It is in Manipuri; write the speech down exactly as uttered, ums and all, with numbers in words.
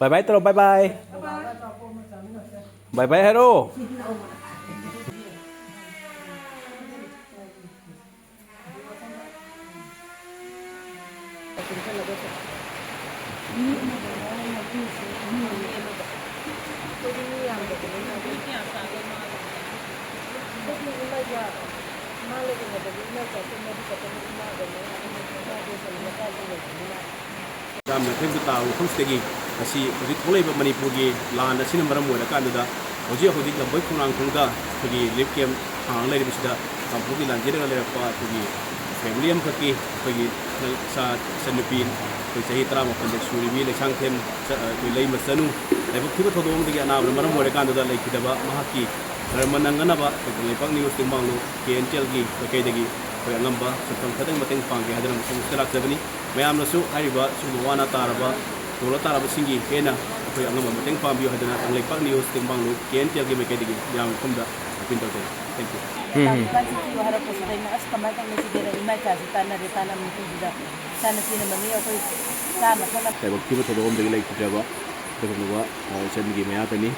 ꯕꯥꯏ ꯕꯥꯏ ꯇꯧꯔꯣ, ꯕꯥꯏ ꯕꯥꯏ꯫ ꯕꯥꯏ ꯕꯥꯏ ꯍꯥꯏꯔꯣ꯫ ꯌꯥꯝꯅ ꯐꯤꯕꯝꯗ ꯇꯥꯕ ꯃꯐꯝꯁꯤꯗꯒꯤ ꯉꯁꯤ ꯍꯧꯖꯤꯛ ꯊꯣꯛꯂꯛꯏꯕ ꯃꯅꯤꯄꯨꯔꯒꯤ ꯂꯥꯟ ꯑꯁꯤꯅ ꯃꯔꯝ ꯑꯣꯏꯔꯀꯥꯟꯗꯨꯗ ꯍꯧꯖꯤꯛ ꯍꯧꯖꯤꯛ ꯂꯝꯕꯣꯏ ꯈꯣꯡꯅꯥꯡꯈꯣꯡꯗ ꯑꯩꯈꯣꯏꯒꯤ ꯔꯤꯂꯤꯐ ꯀꯦꯝꯞ ꯍꯥꯡꯂꯒ ꯂꯩꯔꯤꯕꯁꯤꯗ ꯀꯥꯡꯄꯣꯛꯄꯤ ꯂꯥꯟꯖꯦꯜꯂꯒ ꯂꯩꯔꯛꯄ ꯑꯩꯈꯣꯏꯒꯤ ꯐꯦꯃꯤꯂꯤ ꯑꯃꯈꯛꯀꯤ ꯑꯩꯈꯣꯏꯒꯤ ꯏꯆꯥ ꯏꯆꯟꯅꯨꯄꯤ ꯑꯩꯈꯣꯏ ꯆꯍꯤ ꯇꯔꯥꯃꯥꯄꯟꯗ ꯁꯨꯔꯤꯕꯤ ꯂꯩꯁꯥꯡꯊꯦꯝ ꯆ-, ꯑꯩꯈꯣꯏ ꯂꯩꯃ ꯆꯅꯨ ꯂꯥꯏꯕꯛ ꯊꯤꯕ ꯊꯧꯗꯣꯛ ꯑꯃꯗꯒꯤ ꯑꯅꯥꯕꯅ ꯃꯔꯝ ꯑꯣꯏꯔꯀꯥꯟꯗꯨꯗ ꯂꯩꯈꯤꯗꯕ ꯃꯍꯥꯛꯀꯤ ꯗꯔꯃ ꯅꯪꯅꯅꯕ ꯑꯩꯈꯣꯏ ꯀꯪꯂꯩꯄꯥꯛ ꯅ꯭ꯌꯨꯁ ꯇꯦꯡꯕꯥꯡꯂꯨ ꯀꯦ ꯑꯦꯟ ꯇꯤ ꯑꯦꯜꯒꯤ ꯃꯥꯏꯀꯩꯗꯒꯤ ꯑꯩꯈꯣꯏ ꯑꯉꯝꯕ ꯁꯦꯟꯐꯝ ꯈꯇꯪ ꯃꯇꯦꯡ ꯄꯥꯡꯒꯦ ꯍꯥꯏꯗꯅ ꯃꯐꯝꯁꯤꯗ ꯂꯥꯛꯆꯕꯅꯤ꯫ ꯃꯌꯥꯝꯅꯁꯨ ꯍꯥꯏꯔꯤꯕ ꯁꯤꯒꯨꯝꯕ ꯋꯥꯅ ꯇꯥꯔꯕ, ꯇꯣꯜꯂ ꯇꯥꯔꯕꯁꯤꯡꯒꯤ ꯍꯦꯟꯅ ꯑꯩꯈꯣꯏ ꯑꯉꯝꯕ ꯃꯇꯦꯡ ꯄꯥꯡꯕꯤꯌꯨ ꯍꯥꯏꯗꯅ ꯀꯪꯂꯩꯄꯥꯛ ꯅ꯭ꯌꯨꯁ ꯇꯦꯡꯕꯥꯡꯂꯨ ꯀꯦ ꯑꯦꯟ ꯇꯤ ꯑꯦꯜꯒꯤ ꯃꯥꯏꯀꯩꯗꯒꯤ ꯃꯌꯥꯝ ꯃꯐꯝꯗ ꯑꯄꯤꯜ ꯇꯧꯖꯔꯤ꯫ Thank you. ꯎꯝ, ꯎꯝ꯫ ꯍꯥꯏꯔꯛꯄꯁꯤꯗ ꯑꯩꯅ ꯑꯁ ꯀꯃꯥꯏꯅ ꯇꯧꯅꯤ ꯁꯤꯗꯤ, ꯑꯩ ꯏꯃꯥ ꯏꯆꯥꯁꯨ ꯇꯥꯟꯅꯔꯦ, ꯇꯥꯟꯅꯕ ꯃꯇꯨꯡꯁꯤꯗ ꯏꯆꯥꯅꯨꯄꯤꯅ ꯃꯃꯤ ꯑꯩꯈꯣꯏ ꯆꯥꯅ ꯊꯛꯅ ꯂꯥꯏꯕꯛ ꯊꯤꯕ ꯊꯧꯗꯣꯛ ꯑꯃꯗꯒꯤ ꯂꯩꯈꯤꯗ꯭ꯔꯕ ꯑꯗꯨꯒꯨꯝꯂꯕ, ꯑ, ꯏꯆꯟꯒꯤ ꯃꯌꯥꯗꯅꯤ꯫